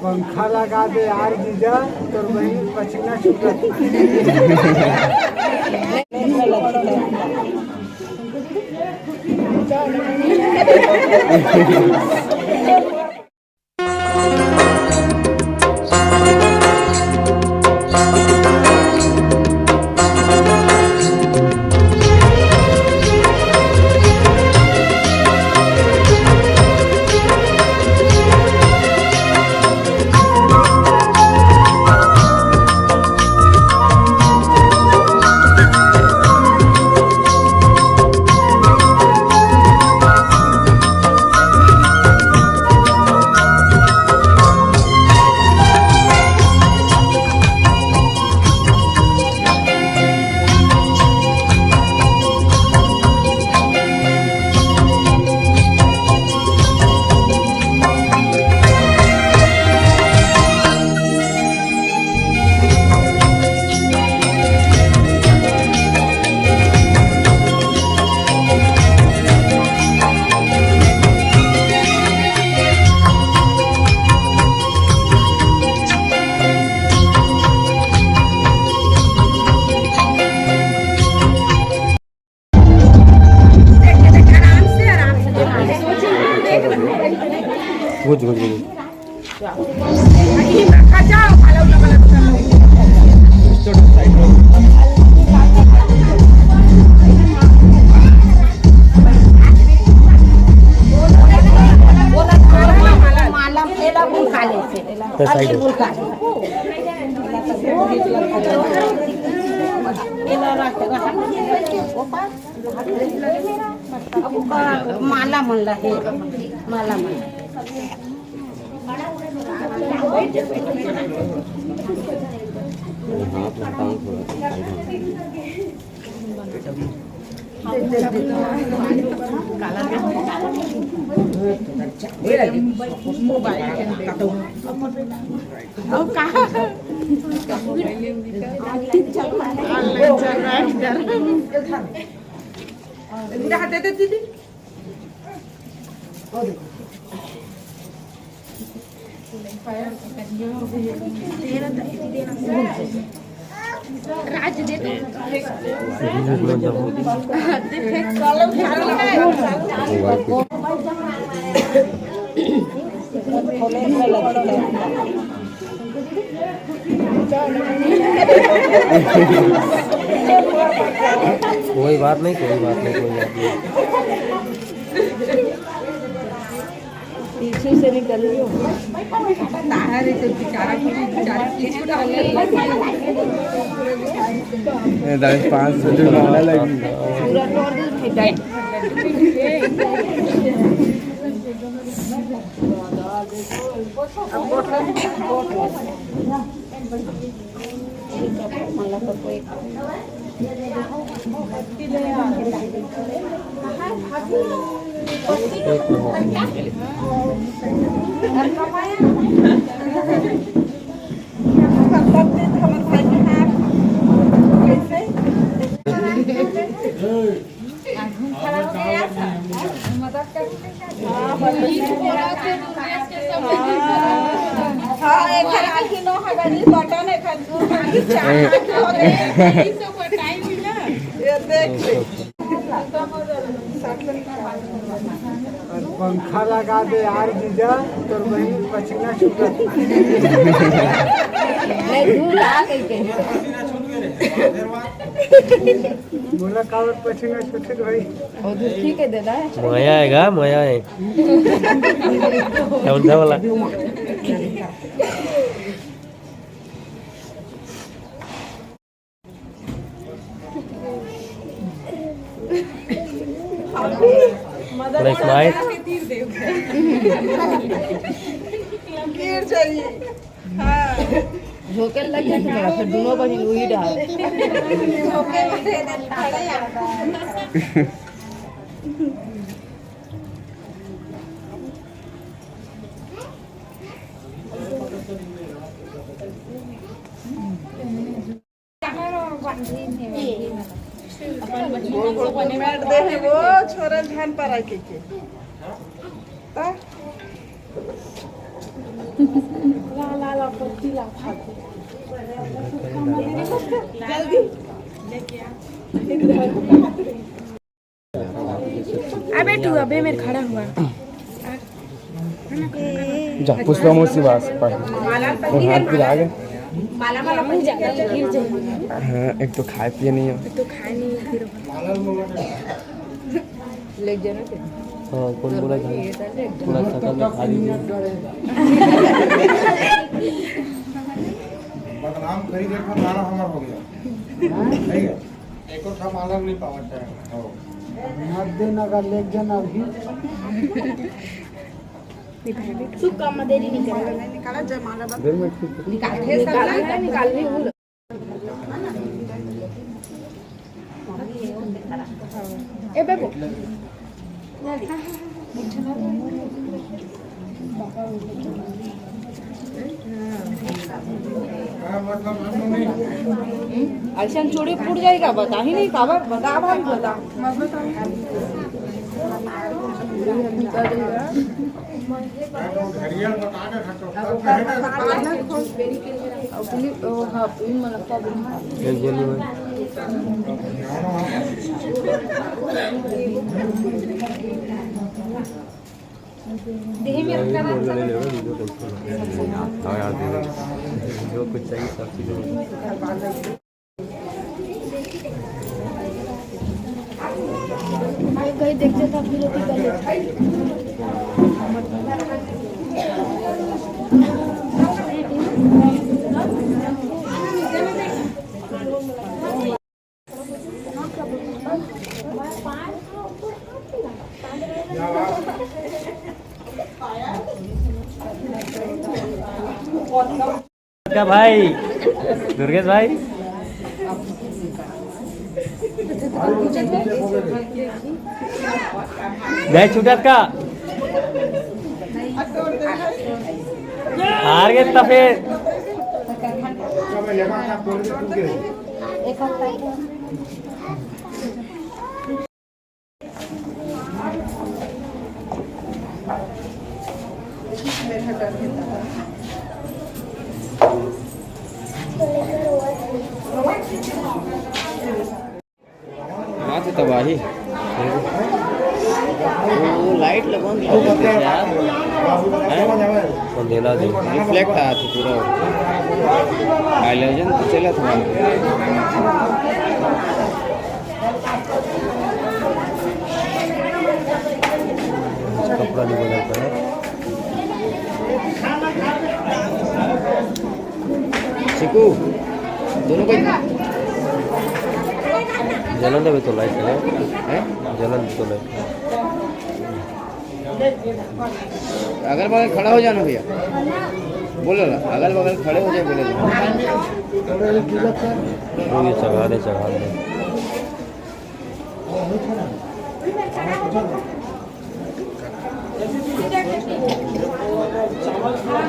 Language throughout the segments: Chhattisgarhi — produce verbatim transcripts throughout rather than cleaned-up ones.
पंखा लगा दे यार जीजा, तोर बहिन पसीना छूटत। माला मन ला हे, माला मन ला। कोई बात नहीं, कोई बात नहीं, कोई बात नहीं। पीछे से निकल लियो। ये दाई पाँच सौ जो माला लगी। पूरा तोड़ दे, फिर डाल। हाँ, एक हर आदमी नौ हजार ही बटन, एक हर दू हजार ही चार हजार हो गए। ये देख। पंखा लगा दे यार जीजा, तोर बहिन पसीना छूटत। नहीं, धूल आ गई के। बोला काबर पसीना छूटत भाई? वो धूल ठीक है दादा। मया आएगा, मया है। समझा वाला। थोड़ा smile। गिर जाइए। हाँ। झोंके लग जाए तुम्हारा, फिर दोनों बहिन वही डाल। झोंके लग जाए, खड़े आ। अपन बहिन मन से बने बैठ दे हे वो छोरा धान पर आके के। ता? ला, ला, ला, पत्ती ला, खा। जल्दी। अबे तू, अबे मेरे खड़ा हुआ। जा, पुष्पा मौसी बास पर। वो हाथ गिरा गए। हाँ, एक तो खाए पिए नहीं है। तो खाए नहीं है, फिर। ले जाना थे। हाँ, कौन बोला था? थोड़ा शकल में खा लीजिए। बदनाम करी देखो, नारा हमार हो गया। सही है। एको ठा माला नहीं पावत है। हो। मत देना का लेके जाना अभी। सुख का मदेरी निकल। निकाला जयमाला बा। निकाल, निकाल, निकाल। ए बेबो। अइसन चूड़ी फूट जाही का, बता ही नहीं काबर, बता भाई, बता। का भाई, दुर्गेश भाई, नहीं छूटत का? हार गए तो फिर। बात है तबाही। वो लाइट लगवा दो यार। हैं? अंधेला दे। रिफ्लेक्ट आ था पूरा। हाइलोजन तो चला था। कपड़ा नहीं बदलता है। चिकू, दोनों को जलन देवे तो लाइट है। हैं? जलन तो लाइट। अगल बगल खड़ा हो जाना भैया, बोलो ना, अगल बगल खड़े हो जाए, बोले ना। वो ये चढ़ा दे, चढ़ा दे।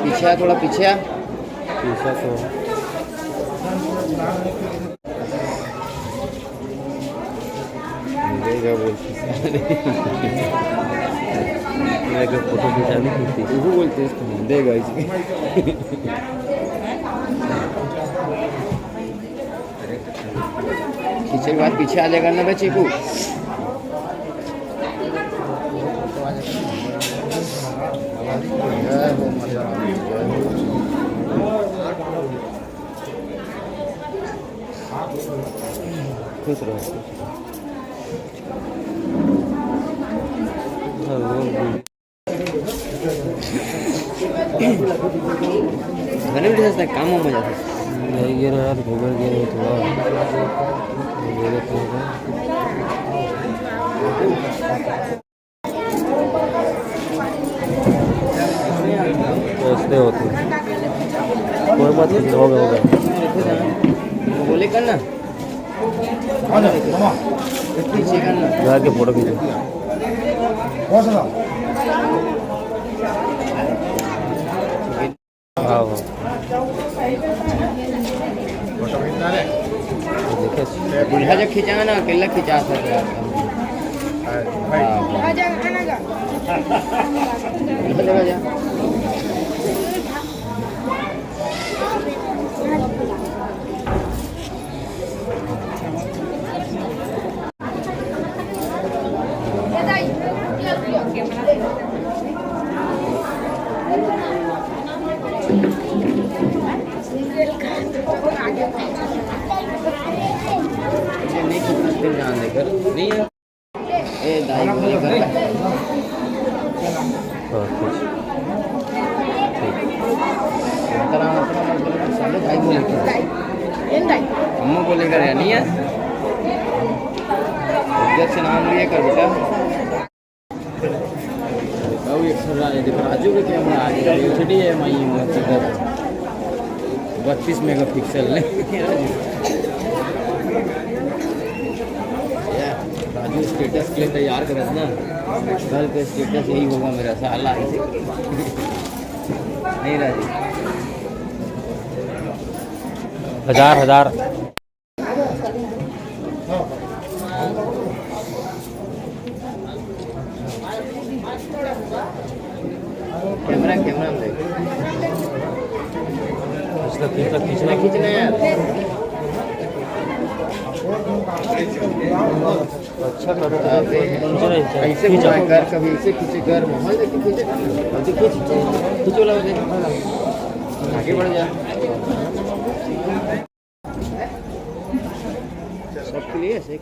पीछे आ, थोड़ा पीछे आ। पीछे तो देखा बोलते। मेरे को फोटो खिंचानी थी। वो बोलते हैं, देगा इसमें। खींचे के बाद पीछे आ जाएगा ना बे चीकू। खुश रहो। घर में जैसा काम हो मजा था। नहीं गिर रहा तो गोबर गिर रहा थोड़ा। गोबर थोड़ा। ऐसे होते। कोई बात नहीं, हो गया, हो गया। बोले कर ना। घर के फोटो खींचो। हाँ, हाँ। देखिए। दूल्हा जब खिंचाएगा ना, अकेला खिंचा सकता है। हाँ। दूल्हा जगह जा। ये नहीं खींचना, फिर जान देकर नहीं है। ए, दाई को लेकर है। हाँ, कुछ। ठीक। इतना, इतना मत बोलो, साले दाई को लेकर है। अम्मा को लेकर है, नहीं है? इज्जत से नाम लिए कर बेटा। अउ एक ठन रा-, देख, राजू के कैमरा आ गया, ये छोटी है, माई है, बत्तीस मेगापिक्सल ने। राजू स्टेटस के लिए तैयार करत ना, कल का स्टेटस यही होगा मेरा, साला ऐसे। नहीं राजू। हजार, हजार। कैमरा, कैमरा में देख। खींचना, खींचना, खींचना। खींचना यार। अच्छा करो, अबे, खींच रहे हैं। ऐसे खींचो। घुमाए कर, कभी ऐसे खींचे कर, माहौल देख के खींचे। अभी खींच, खींचो, लगा दे। आगे बढ़ जा। सबके लिए ऐसे ही।